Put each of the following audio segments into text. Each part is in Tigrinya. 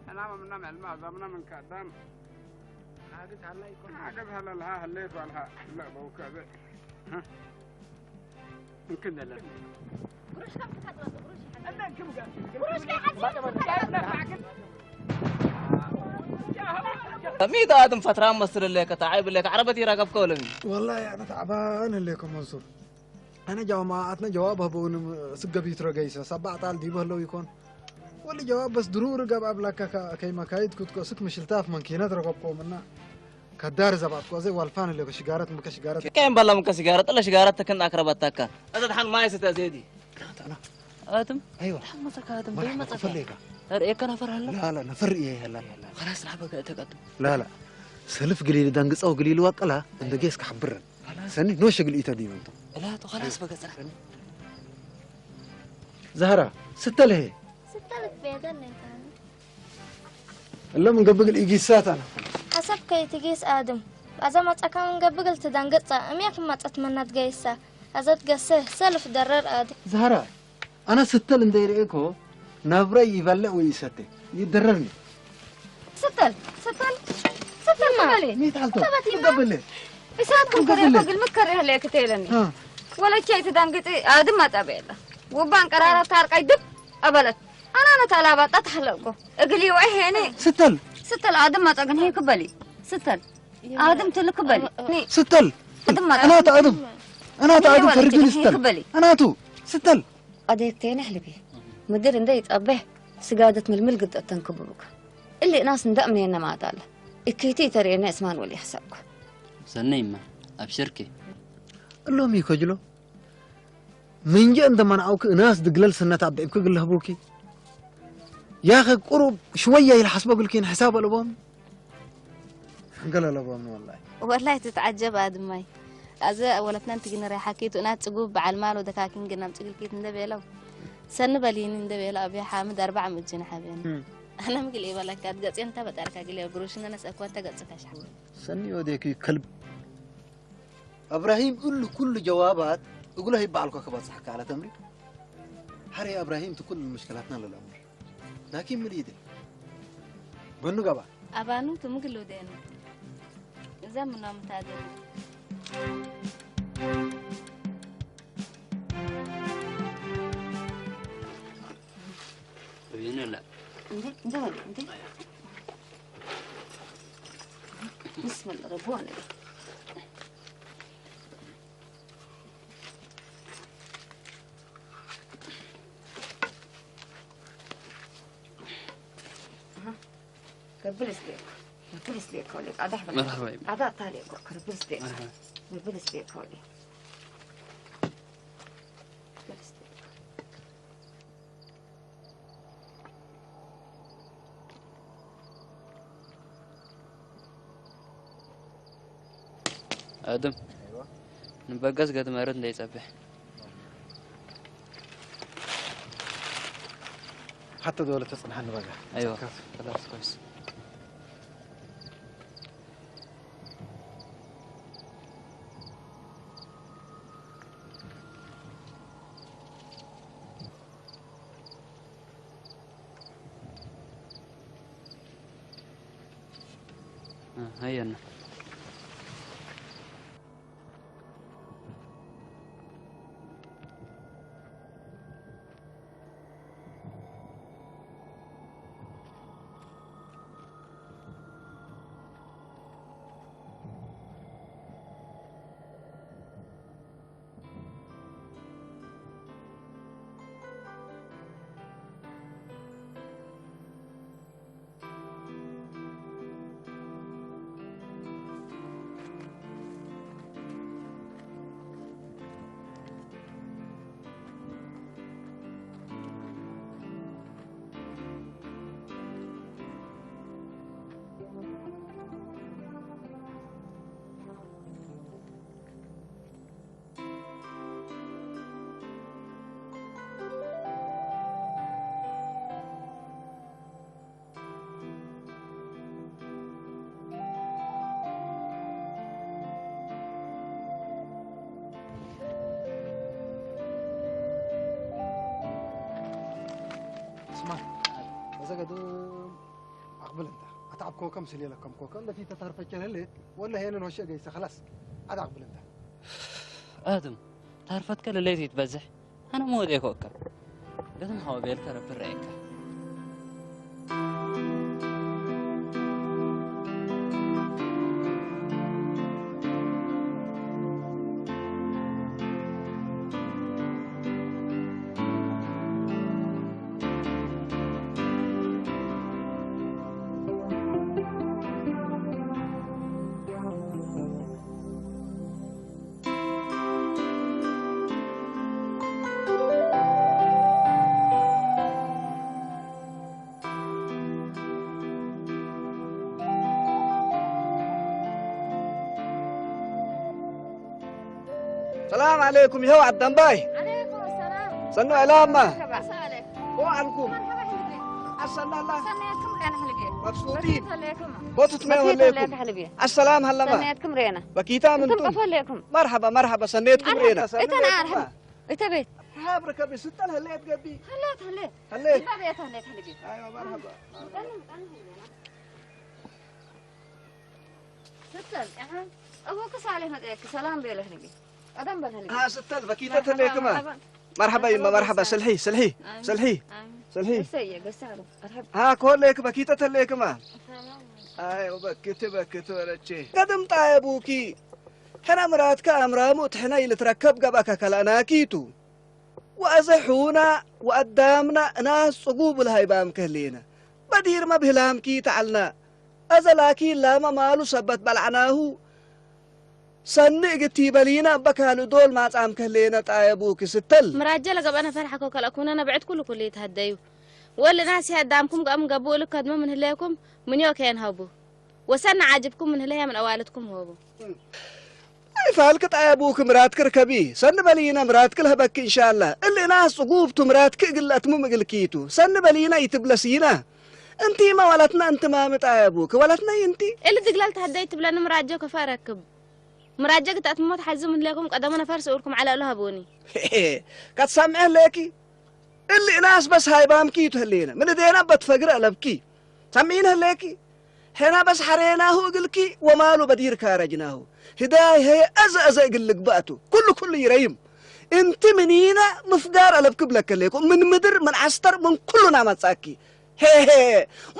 ሰላም ምናምን ዕልማ ዛምና ምን ካዳም ሓገዝ ሃላ ይኮን? ሓገዝ ሃላ ለሃ ህለየት ዋልሃ። ላ በውካ ዘ እንክን ደለን ሚእቲ ኣድም ፈትራን መስል ኣለካ፣ ተዓይ ብለካ፣ ዓረበት ይራከብካ ወለሚ። والله أنا تعبان اللي يكون منصور. أنا جواب ما أتنا جواب هبون سقبي ترقيسة سبع طال دي بهلو يكون. واللي جواب بس ضروري قاب أبلك كيما كايد كنت كوسك مشلتاف من كينات رقبكم منا. كدار زبط كوزي والفان اللي شجارة مك شجارة. كاين بالله مك سيجارة، إلا شجارة تكن أقرب أتاكا. هذا دحين ما يستزيدي. تعال. آدم؟ أيوة. دحين مسك آدم، ما دحين راح مسك. أقفل لك. هر إيه كان فرح لا، لا، نفر إيه، لا، لا، لا. خلاص، لعبة قاعدة تقدم. لا، لا. سلف قليل دانقص أو قليل وقلا، عند جيس كحبرن. خلاص. سني نو شغل إيتا دي منتو. لا، تو خلاص بقى سنة. زهرة، ستة لهي. ستة لك بيدن إنت. እሎም እንገብግል ኢጊሳት ኣነ። ሓሳብ ከይትጊስ ኣድም። ኣዛ መጻካ እንገብግል ትዳንገጻ እምያ ክማጸት መናት ገይሳ። ኣዘት ገሰ ሰልፍ ደረር ኣድ። ዛህራ፣ ኣነ ስተል እንደይርእኮ ናብረይ ይበልዕ ወይ ይሰተ ይደረርኒ። ስተል ስተል ስተል ማለ ሚት ሓልቶ ተበቲ ይገብልህ። እሳት ክምከር ይገብልህ። ይበግል ምከር ያለ ክትሄለኒ። እ። ወለቻ ይትዳንግጥ ኣድም ኣጻበ ያለ። ወባን ቀራራ ታርቃይ ድብ ኣበለት። ኣና ነታላባጣ ተሕለልኮ እግሊ ወይ ሄኒ ስተል ስተል ኣድም ኣጻግን ሄ ክበሊ ስተል ኣድም ትል ክበሊ ስተል ኣድም ኣጻግን ኣናቱ ኣድም ኣናቱ ኣድም ፈርግን ስተል ኣናቱ ስተል ኣደክቴ ነሕልቢ ምድር እንደ ይጻበህ ስጋደት ምልምል ግጠተን ክብቡክ እሊ እናስ እንደ እምኔነ ማታለ እክይቲ ተሬነ እስማን ወሊ ሕሰብኩ ሰነይማ ኣብሽርኪ እሎም ይከጅሎ ምንጀ እንደ መንዓውኪ እናስ ድግለል ስነት ኣቢዕብኪ ግለህቡኪ ያኸ ቁሩብ ሽወያ ኢልሓስበግልኪን ሕሳብ ኣለቦም ገለ ኣለቦም ወላሂ ወላይ ትትዓጀብ ኣድማይ ኣዘ ወለትናን ትግንረ ሓኪቱ እና ጽጉብ በዓል ማሎ ደካኪን ግናም ጽግልኪት እንደ ቤለው ሰኒ በሊኒ እንደ ቤለው ኣብያ ሓምድ ኣርባዕ ምእጅን ሓቤን ኣነ ምግል ይበለካ ገጽ እንተ በጠርካ ግል ጉሩሽነ ነስ እኮ እንተ ገጽካ ሻ ሰኒ ወዴኪ ከልብ እብራሂም እሉ ኩሉ ጀዋባት እግሎ ይበዓልኮ ክበጽሕ ከኣለ ተምሪ ሓረ እብራሂም ትኩል ምሽክላትና ለልኣምር ላኪን ምን ይድል በኑ ገባ ኣባኑ ትምግል ወደኑ እዛ ምናም ታደሉ ይነላ እንዴ እንዴ እንዴ بسم الله ربوان كربلس ليك كربلس ليك هوليك عاد احمد مرحبا عاد تاليك كربلس ليك مرحبا كربلس ليك هوليك كربلس ليك ኣድም ንበጋስ ገትመርት እንደይጸብሕ ሓተ ዝበለ ተጽንሓ ንበጋ ኣይዋ ከላስ ኮይስ هيا ዘገዱ ኣቕብል እንታ ኣታ ኣብ ኮከም ስሌለ ከም ኮከም ለቲ ተታርፈቸ ለሌት ወለ ሄነ ኖሸ ገይሰ خلاص ኣታ ኣቕብል እንታ ኣድም ታርፈትከ ለሌት ይትበዝሕ ኣነ ሞዴ ኮከም ገዝም ሃወ ቤልከ ረብረየካ ሰላም ዓለይኩም ይኸው ኣዳምባይ ሰኑ ዕላማ ወዓልኩም ኣሰላላ መብሱጢን ቦቱት መ ወለይኩም ኣሰላም ሃለማ በኪታ ምንቱም መርሓባ መርሓባ ሰነየትኩም ሬና እተ ቤት ሃብርከ ብስጠን ህለየት ገቢ ህለየት ህለየት ህለየት ይባ ቤት ህለየት ህለየት ኣይዋ መርሓባ ستل، أها. أبوك صالح متأكد، سلام بيله هلقي. أدم بل هلقي. ها، ستل، بكيتة مرحبا، تليكما. مرحبا. مرحبا يما، مرحبا، سلحي، سلحي، آمين. سلحي. آمين. سلحي. السيء، قسالو. أرحب. ها، كون ليك بكيتة تليكما. السلام عليكم. آي، وبكيت، بكيت ورتشي. قدم طايبوكي. حنا مراتك أمرامو تحنا يلتركب قبك كلاناكيتو. ወአዘ ሑና ወአዳምና እናስ ጽጉብ ለሃይባም ከህሌነ። በዲርመ ብህላምኪ ተዐልና። አዘ ላኪን ላመ ማሉ ሰበት በልዐናሁ ሰኒ እግል ቲበሊነ እበ ካልእ ዶል ማጻም ከህሌነ ጣየቡኪ ስተል። ምራጀ ለገብአ ነፈር ሐኮ ከልአኩነ ነብዕድ ኩሉ ኩሉ ይትሀደዩ። ወሊ ናስ ይሀዳምኩም ገአም ገብኡ ልከድሞ ምን ህሌኩም ምንዮ ኬን ሀቡ። ወሰኒ ዓጅብኩም ምን ህለየ ምን አዋልድኩም ሆቡ። ኣይፋልክ ጣየቡክ ምራትክ ርከቢ። ሰኒ በሊነ ምራትክ ለህበክ እንሻላ። እሊ እናስ ጽጉብቱ ምራትክ እግል ለአትሙም እግልኪቱ። ሰኒ በሊነ ይትብለሲነ። እንቲመ ወለትነ እንቲማሚ ጣየቡክ ወለትነ ይንቲ። እሊ ድግለል ተህደይ ትብለኒ ምራጀ ከፈ ረክብ። ምራጀ ግተአትሙሞ ተሐዙ ምን ህሌኩም ቀደሞ ነፈር ስኡልኩም ዐለ እሉ ሀቡኒ። ከትሰምዐ ህሌኪ። እሊ እናስ በስ ሃይባምኪ ቱ ህሌነ። ምን እዴነ በትፈግረ አለብኪ። ሰሚዕነ ህሌኪ። ሕነ በስ ሐሬናሁ እግልኪ ወማሉ በዲር ካረጅናሁ። ህዳይ ሀየ አዘ አዘ እግል ልግባእቱ። ኩሉ ኩሉ ይረይም። እንቲ ምኒነ ምፍጋር አለብኪ ብለከ ህሌኩ። ምን ምድር ምን ዐስተር ምን ኩሉ ናመጻኪ። ሄ ሄ።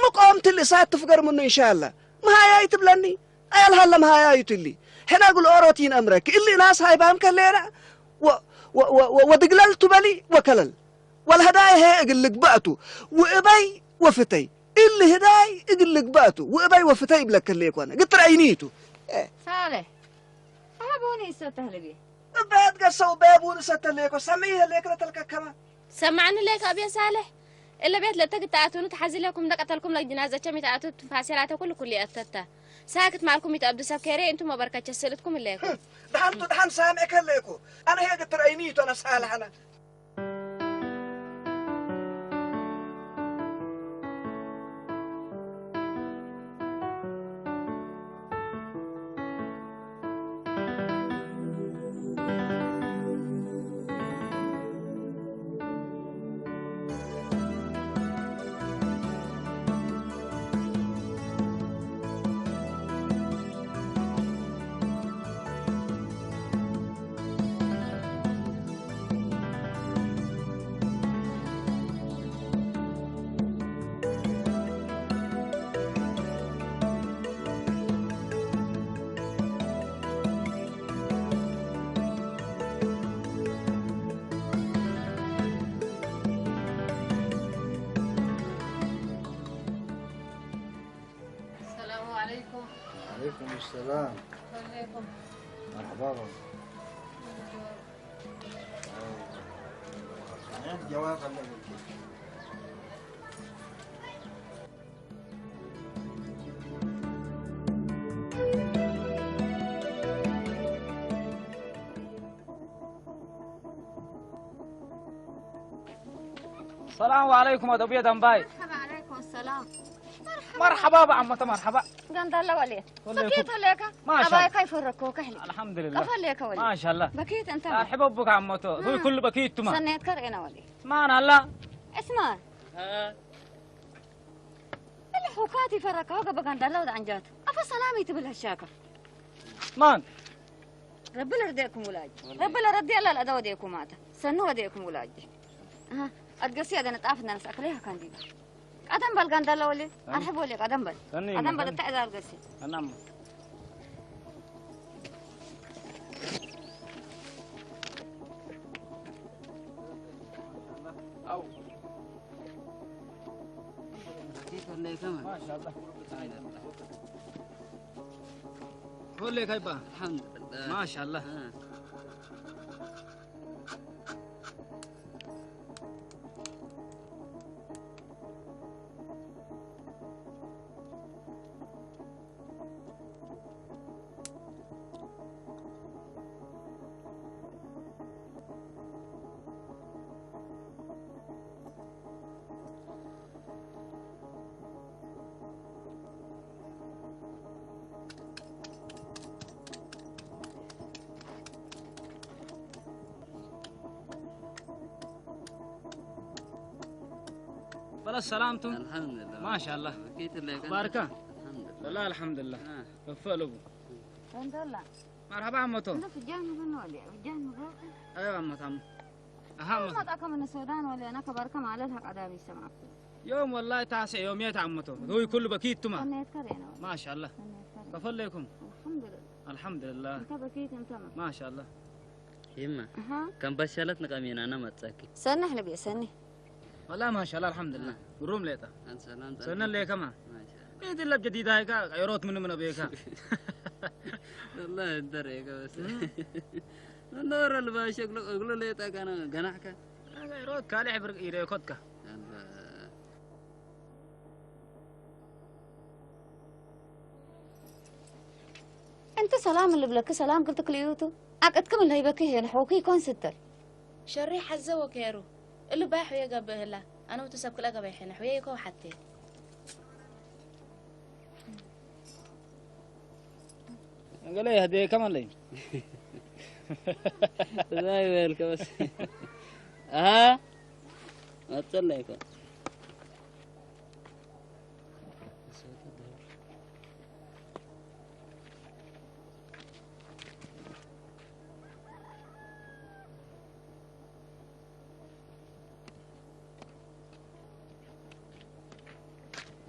ምቆምቲ ልእሳት ትፍገር ምኑ እንሻላ። መሃያይ ትብለኒ። አያልሃለ መሃያይቱ እሊ። ሕነ እግል ኦሮት ይንአምረኪ። እሊ እናስ ሃይባምከ ህሌነ። ወ-፣ ወ-፣ ወ-፣ ወ-፣ ወድግለል ቱ በሊ ወከለል። ወለሀዳይ ሀየ እግል ልግበእቱ፣ ወእበይ ወፍተይ። እሊ ህዳይ እግል ልግበእቱ፣ ወእበይ ወፍተይ እብለክ ህሌኮነ። ግትር አይኒቱ። ሳሌሕ፣ አሀ ቡኒ እሰተህ ልቤ። እበ አትገሰው፣ እበ ቡኒ እሰተህ ሌኮ። ሰምዒ ህሌክ ለተልከከመ። ሰማዕኒ ሌክ አብየ ሳሌሕ። እለ ቤት ለተግተአቱኑ ተሐዚ ሌኩም ደቀተልኩም ለጅናዘቸም ይተአቱ ትንፋሴ ላተ ኩሉ ኩሉ የአተታ። ሳክት ማልኩም ይተአብዱ ሰብ ከሬ እንቱም ወበርከቸ ስእልትኩም ህሌኩም። ደሓንቱ ደሓን ሳምዕከ ህሌኩ። አነ ህየ ግትር አይኒቱ አነ ሳሌሕ አነ። السلام عليكم. وعليكم السلام. عليكم. مرحبا بك. جواب الله يبارك. ሰላም ወዐለይኩም አደቡየ ደንባይ። መርሐባ ዐለይኩም ሰላም። መርሐባ በዐመተ መርሐባ። ገንዳለ ወልየ። ወለይኩም። ፈኪት ሀሌከ? ማሻአላህ። አባይካ ይፈረኮ ከሕሊ። አልሐምዱሊላህ። ከፈ ሌከ ወልየ። ማሻአላህ። በኪት እንተ። አርሕበ ቡካ ዐመቶ። አ። ኩሉ በኪት ቱማ። ሰኔትከ ርኤነ ወልየ። ማን አላ? እስማ። አ። وكاتي فركا وقبقان دلو دعنجات. أفا سلامي تبلها الشاكا. مان. ربي لرديكم ولاج. ربي لردي الله الأدو ديكم ماتا. سنو ديكم ولاج. ها. أتقسي أدنا طافنا نسأكليها كان دي. قدم بل قندلة ولي. أرحب ولي قدم بل. قدم بل تعذر قسي. أنام. ما شاء الله. كل كيفا؟ الحمد لله. ما شاء الله. آه. بلا سلامتم. الحمد لله. ما شاء الله. كيت الله كان؟ باركة. الحمد لله. والله الحمد لله. آه. كفى لبو. الحمد لله. مرحبا عمتو. أنا في الجامعة من ولي، في الجامعة من ولي. أيوة عمتو. أهم. ما تأكل من السودان ولي، أنا كباركة ما على الحق أدابي سمعت. يوم والله تاسع يوم يتعمتو. هو كل بكيت تما. أنا يتكري أنا. ما شاء الله. أنا يتكري. كفى لكم. الحمد لله. الحمد لله. أنت بكيت أنت ما. ما شاء الله. يما. أها. كم بشلت نقامين أنا ما تساكي. سنة حلبي سنة. والله ما شاء الله الحمد لله. روم ليتا. أنت سلام. سنة ليه كمان؟ ما شاء الله. إيه دي اللي جديدة هاي كا، يروت من من أبيكا. والله الدريكا بس. النور اللي باشك لو أقول ليتا كان جناحك. يروت كالي عبر إيريكوتكا. الله. أنت سلام اللي بلك سلام قلت كليوتو. أكدكم اللي هيبكي هنا حوكي كون ستر. شري حزة وكيرو. اللي باح ويا قبهلا. أنا وتسب كل أقبح هنا حويا يكو حتى. قال لي هدي كمان لي. لا يبالك بس. أها. ما تصلي يكون.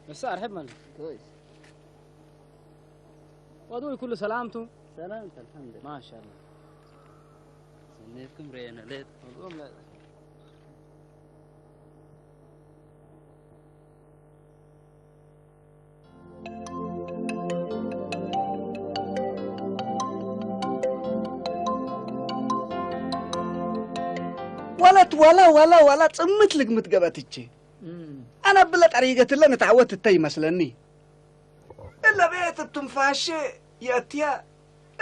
بس أرحب من. كويس. وأدوي كل سلامته. سلامته الحمد لله. ما شاء الله. سنيتكم رينا ليت. والله لا. ወለት ዋላ ዋላ ዋላ ጽምት ልግምት ገበትቼ። እም። ኣነ ብለ ጠሪገትለ ንታዕወት እተ ይመስለኒ። እለ ቤት እቱም ፋሼ የእትያ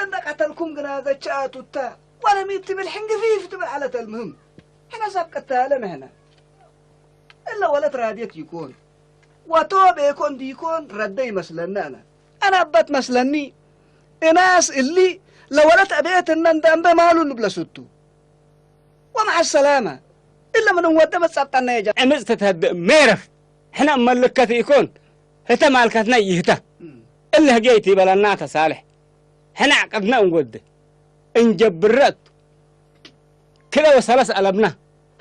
እንደ ቀተልኩም ግናዘ ቻ ኣቱታ። ወለሚ ትብል ሕንግፊፍ ትብል ዓለት ኣልምህም። ሕነ ሰብ ቀታለ ንሕነ። እለ ወለት ራድየት ይኮን። ወቶ ቤኮን ዲኮን ረደ ይመስለኒ ኣነ። ኣነ ኣበት መስለኒ። እናስ እሊ ለወለት ኣቤት እነ እንደ እምበ ማሉ ንብለሱቱ። ወመዓ ሰላማ። እለ ምን እንወደ መጻብጣና የጃ። ዕምጽ ትተብእ ሜረፍ። ሕነ እመልከት ይኮን። ህተ ማልከትና ይህተ። እም። እለ ህጌ ይትበለና ተሳልሕ። ሕነ ዕቅድና እንወደ። እንጀብረት። ክለ ወሰለስ ኣለብና።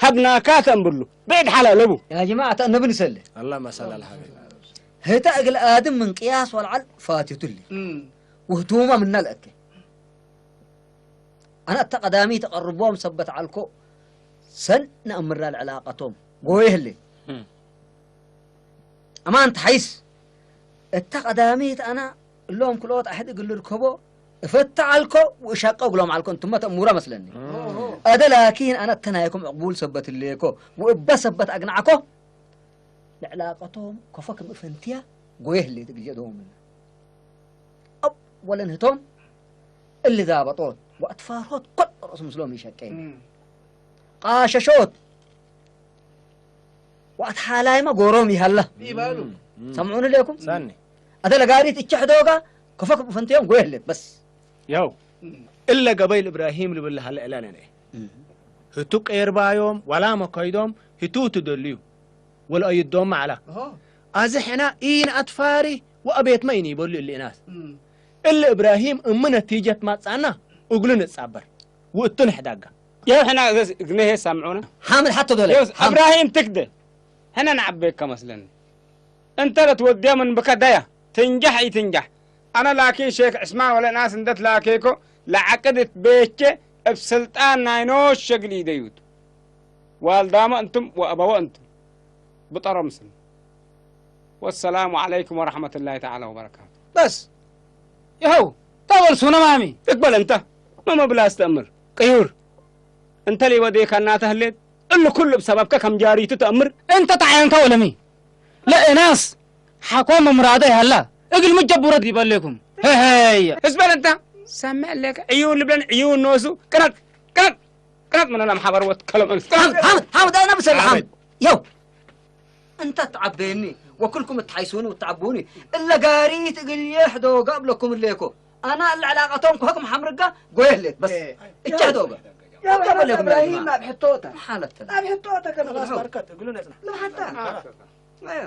ሃብናካ ተንብሉ። ብዕድ ሓላለቡ። يا جماعة النبي نسلي. اللهم صل على الحبيب. هتا أقل آدم من قياس والعل فاتت لي. እም። وهتوما من الأكل. ኣነ እተ ቀዳሚ ተቐርቦም ሰበት ዓልኮ ሰን ንኣምራ ልዕላቐቶም ጎየህሌ። እም። ኣማን ተሓይስ እተ ቀዳሚት ኣና እሎም ክልኦት ኣሕድ እግል ርከቦ እፈታ ዓልኮ ወእሻቀ እግሎም ዓልኮ እንትመ ተእሙረ መስለኒ። እም። ኣደ ላኪን ኣነ እተ ናይኮም ዕቕቡል ሰበት እሌኮ ወእበ ሰበት ኣግናዕኮ ልዕላቐቶም ኮፈ ክም እፈንትያ ጎየህሌ ትግልየ ዶምና። ኣብ ወለን ህቶም እሊ ዛበጦት ወኣትፋርሆት ኮል ርእሱ ምስሎም ይሸቄ። እም። ቃሸሾት ወኣትሓላይማ ጎሮም ይሃላ። ይባሉ። እም። ሰምዑኒ ሌኩም? ሳኒ። ኣተ ለጋሪት እቸሕ ዶጋ ከፈክ ፈንትዮም ጎየህሌት በስ። ያው እም። እለ ገበይል እብራሂም ልብል ሃለ እላነነ። እም። ህቱ ቄርባዮም ዋላ መከይዶም ህቱ ትደልዩ ወልአይዶም ማዕላ። ኦሆ። ኣዚ ሕና ኢን ኣትፋሪ ወኣቤት መይን ይበሉ እሊ እናስ። እሊ እብራሂም እም ነቲጀት ማጻና እግሉ ንጻበር። ውእቱ ንሕዳጋ። ያው ሕና እግነሄ ሳምዑና። ሓምድ ሓቶ ዶለ። ያው እብራሂም ትክደ። ሕና ንዓበየካ መስለኒ። እንተ ለትወድያ ምን ብከዳያ ትንጃሕ ይትንጃሕ። ኣነ ላኪን ሼክ ዕስማን ወለ ናስ እንደት ላኬኮ ለዓቅድ እት ቤቼ እብ ስልጣን ናይ ኖሽ ሸግል ኢደዩት። ዋልዳሞ እንቱም ወአበወ እንቱም። ብጠሮ ምስል። ወሰላሙ ዓለይኩም ወረሕመቱላሂ ተዓላ ወበረካቱ። በስ። ይኸው። ተበልሱ ነማሚ። እቅበል እንተ። መመብላ አስተእምር። ቅዩር። እንተ ሊወዴካ እናተ ህሌት። እሉ ኩሉ ብሰበብከ ከም ጃሪቱ ተእምር። እንተ ተዓየንካ ወለሚ። ለእናስ ሓኮ መምራደ ያላ እግል ምጀቡረት ይበሌኩም። ሄሄየ። ህዝበል እንተ ሰምዕ ሌከ ዕዩን ልብለን ዕዩን ኖሱ ቅረጥ ቅረጥ ቅረጥ ምንና ማሕበር ወት ከሎም እንስ ቅረጥ። ሓምድ ሓምድ ሓምድ ኣነ ብሰል ሓምድ። የው። እንተ ትዓበየኒ ወኩልኩም እትሓይሱኒ ወትዓብቡኒ እለ ጋሪት እግል የሕዶ ጋብለኩም እሌኮ። ኣና እለ ዕላቀቶም ኮኩም ሓምርጋ ጎየ ህሌት በስ። እቻ ዶጋ። ያው እቻ በሌኩም እብራሂም ኣብ ሕቶታ። ሓለተ። ኣብ ሕቶታ ከነ ኸላስ በርከት እግሉ ነጽና። ለሓታ። ኣያ።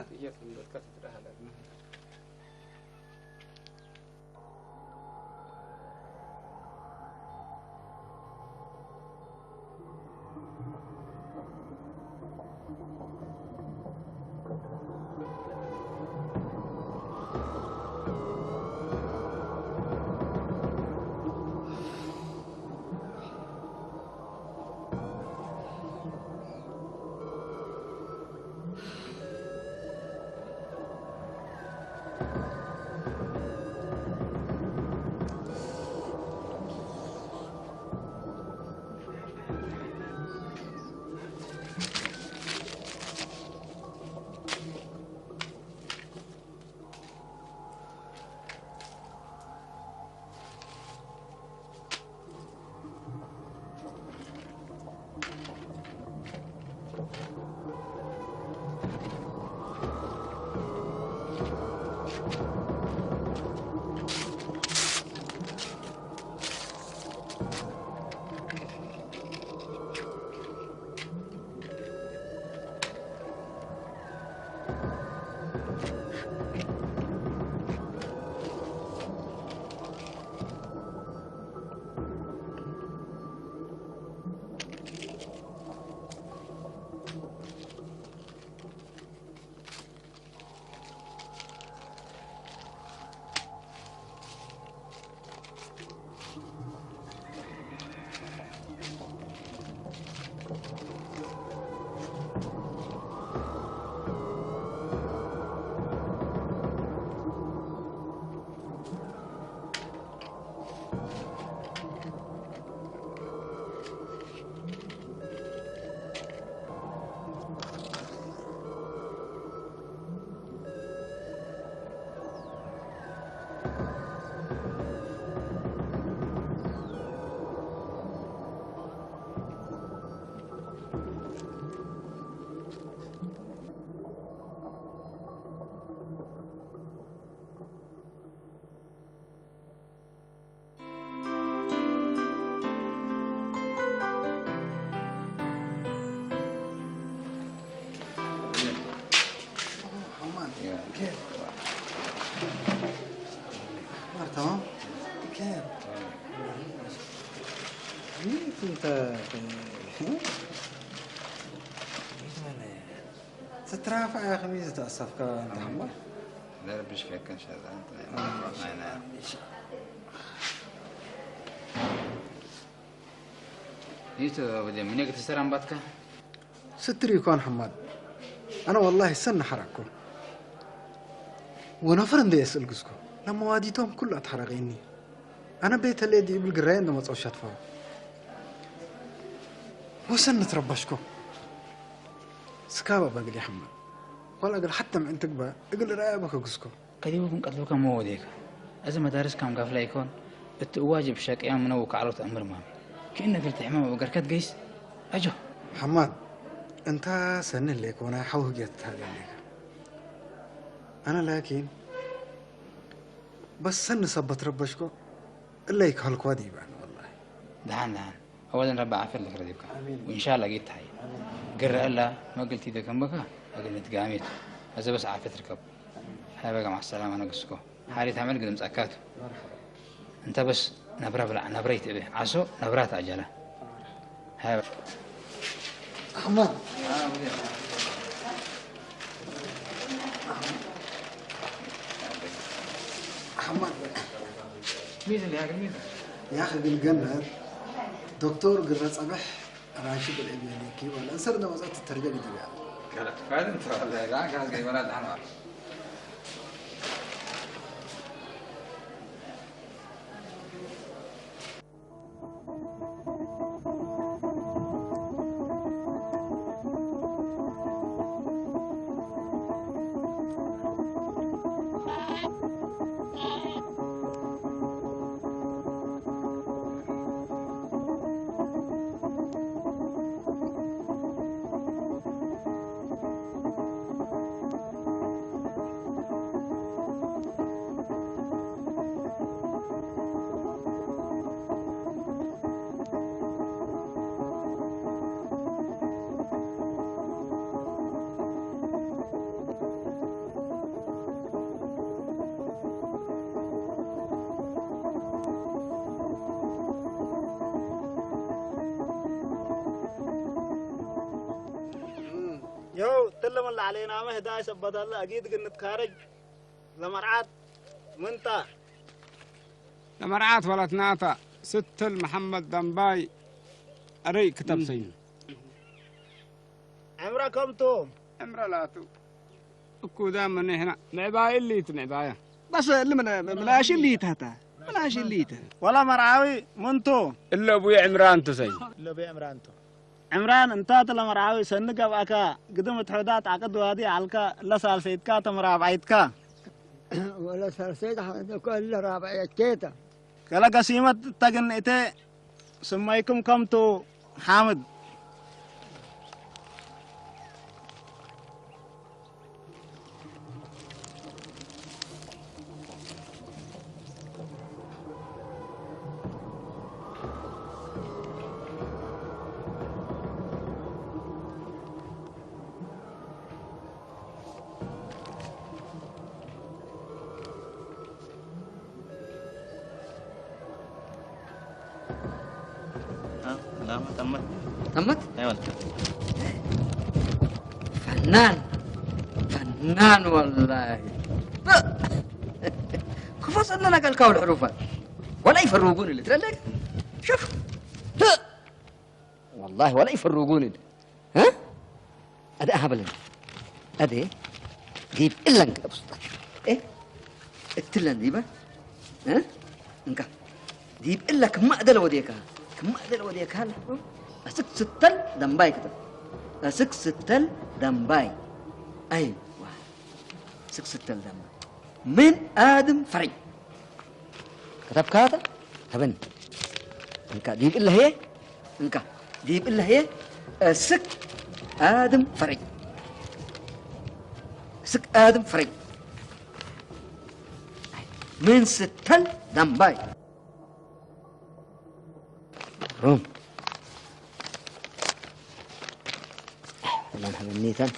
حمان. كيف؟ أخبار تمام؟ كيف؟ جيت أنت. سترافع يا أخي، ميزة الصفقة أنت حمار. لا، ربي يشفيك إن شاء الله. أنت ما ينفع. يوسف أبو ديم، منك تسرع باتك؟ ستري يكون حماد. أنا والله سن حرككم. ونفر ندي أسأل قسكو. لما واديتهم كل أتحرقيني. أنا بيت اللي دي بالقراية عندما تصوشت فوق. وسن تربشكو. سكابة بقلي حماد. ولا قال حتى من أنت قبا. قل رأي بك قسكو. ቀሪቡ ክንቀትሉካ እሞ ወዴካ። እዚ መዳርስ ካም ጋፍላ ይኮን፣ እቲ እዋጅ ብሸቅያ ምነው ካዕሎ ተእምር ማሚ። ክእነ ክልተ ሕማም ኣብ ገርከት ገይስ፣ ኣጆ። ሓማድ፣ እንታ ሰኒ ለይኮነ ሓው ህግየት ትሃለ ለይካ። ኣነ ላኪን፣ በስ ሰኒ ሰበት ረበሽኮ፣ እለይ ካልኳ ዲባን ወላሂ። ደሓን ደሓን። ኣወለን ረቢ ዓፍያ ለክ ረዚብካ። ኣሚን። ወኢንሻላ ጌታ ሓይ። ኣሚን። ግረአላ መግልቲ ደከምበካ፣ ኣግነት ጋሜት። እዚ በስ ዓፊት ርከብ። ሃይ በጋ ማሰላማ ነግስኮ። ሓሪት ሓመድ ግድምጻካቱ። እንተ በስ ነብራ ብላዕ፣ ነብራ ይትእበ። ዓሶ ነብራ ተኣጀላ። ሃይ በ- ኣሕመድ። ኣሕመድ። ሚዝ እንዲያ ግን ሚዝ። ያኽ ግን ገመት ዶክተር ግረ ጸብሕ ራሺ ብልዒ ቢያኒኪ ወላ እንሰር እንደ መጻት ትተርጀም ይደቢያ። ከላ፣ ፋይል እንተ ወላ፣ ያ ጋዝ ገይበላ ዳሕና። يو تلم اللي علينا مهداي سبت الله أكيد قلنا نتخارج لمرعات منتا. ለመርዓት ወለትናታ ስትል መሓመድ ደምባይ ኣረይ ክተብሰይኑ። ዕምራ ከምቱ። ዕምራ ላቱ። እኩ ዳመ ንሕና ምዕባይ እሊት ምዕባያ። بس اللي من ملاشي اللي تهتا. ملاشي اللي تهتا. ወላ መርዓዊ ምንቱ። እለ ቡይ ዕምራ እንቱ ሰይ። እለ ቡይ ዕምራ እንቱ። ዕምራን እንታት ለመርዓዊ ሰኒ ገብኣካ ግድም እትሕዳት ዓቅድ ዋዲ ዓልካ ለሳልሰይትካ ተምራብዓይትካ። ወለ ሳልሰይት ሓመድ እኮ እለ ራብዐየቴታ። ገለ ገሲመት ተግንእቴ ስመይኩም ከምቱ ሓምድ። ها؟ لا، ما تمت. تمت؟ ايوه. فنان. فنان والله. كيف وصلنا لك الكاول حروفه؟ ولا يفرقون اللي ترى لك. شوف. والله ولا يفرقون اللي. ها؟ أدي أهبلن. أدي. جيب إلا إنك تبسط. إيه؟ اتلن ديبا. ها؟ إنك. جيب إلا كم أدل وديك. كم أدل وديك هلا. أسك ستل دمباي كتب. أسك ستل دمباي. أيوة. أسك ستل دمباي. من آدم فري. كتب كاتا. هبن. إنك. جيب إلا هي. እንካ ዲብ እለ ህየ እስክ ኣድም ፈረይ። እስክ ኣድም ፈረይ። ምን ስተል ዳምባይ ሩም ለንሐበኒተን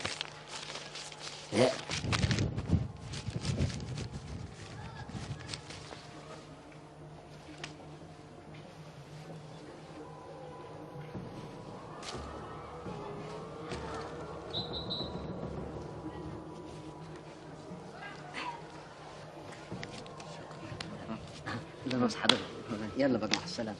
لنص حدا. يلا بقى، مع السلامة.